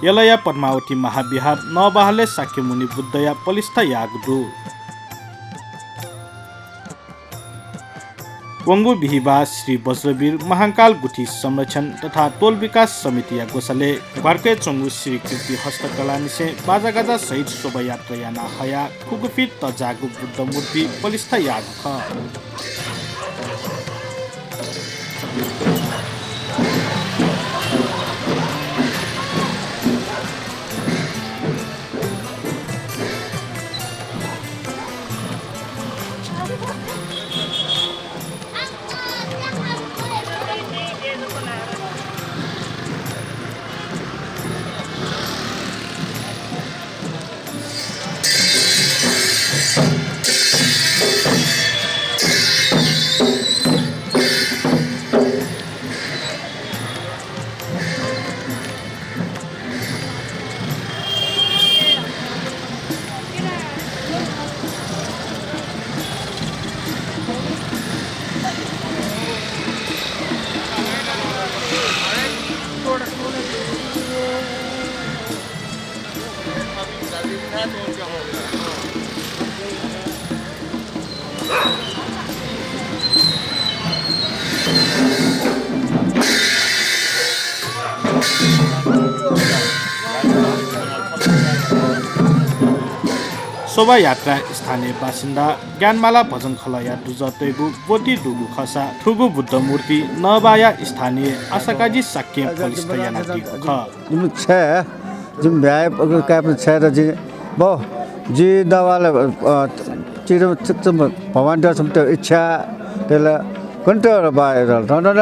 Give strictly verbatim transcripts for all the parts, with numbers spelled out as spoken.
यलया पद्मावती महाविहार नवाहालय् शाक्यमुनि बुद्धया पलिस्था याःगु दु। वंगु बिहिबाः श्री वज्रवीर महाकाल गुथि संरक्षण तथा टोल विकास समितिया ग्वसालय् ग्वाराक्वय् च्वंगु श्री कीर्ति हस्तकलानिसें बाजागाजा सहित शोभायात्रा यानाः हयाः खुगुफित तःजाःगु बुद्ध मूर्ति पलिस्था याःगु खः। शोभायात्रा स्थानीय बासिन्दा ज्ञानमाला भजन खलःया दुजः तयेगु ब्वति दुगु खःसा थुगु बुद्ध मूर्ति नवाहालया स्थानीय आशाकाजी शाक्यं पलिस्था यानादीगु खः। जिमि छय्, जिमि भाय्, काय्‌पिं छय्‌त जि, ब, जि नवाहालय्, अ, चिर चिकचम भवानी दर्शन तयेगु इच्छा तल। कन्त बा,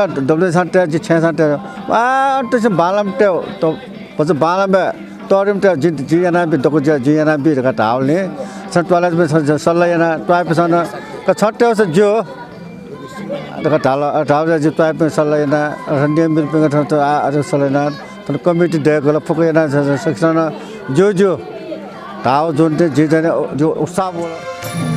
दबले सान्त जि छय् सान्त, आ, तसि बांलाम तयेगु, त, पच बांलाम बे, तरिम तयेगु, जि, जि यानाबी, दक्व ज्या जि यानाबी धकाः धाःबलय्, छं त्वालय् सल्लाह याना, त्वाःपिसं नं, का छं तयेगु ज्यू। धकाः धाल, अ, धाःबलय् जि त्वाःपिं सल्लाह याना, अ, नियमितपिं थन त, आ, अ, सल्लाह याना, थन कमिटी दय्‌कल, फुक्क याना, स-, स-, सकसिनं ज्यू, ज्यू। धाःगु जुन थें जि चाहिँ, अ, जि उत्साह वल।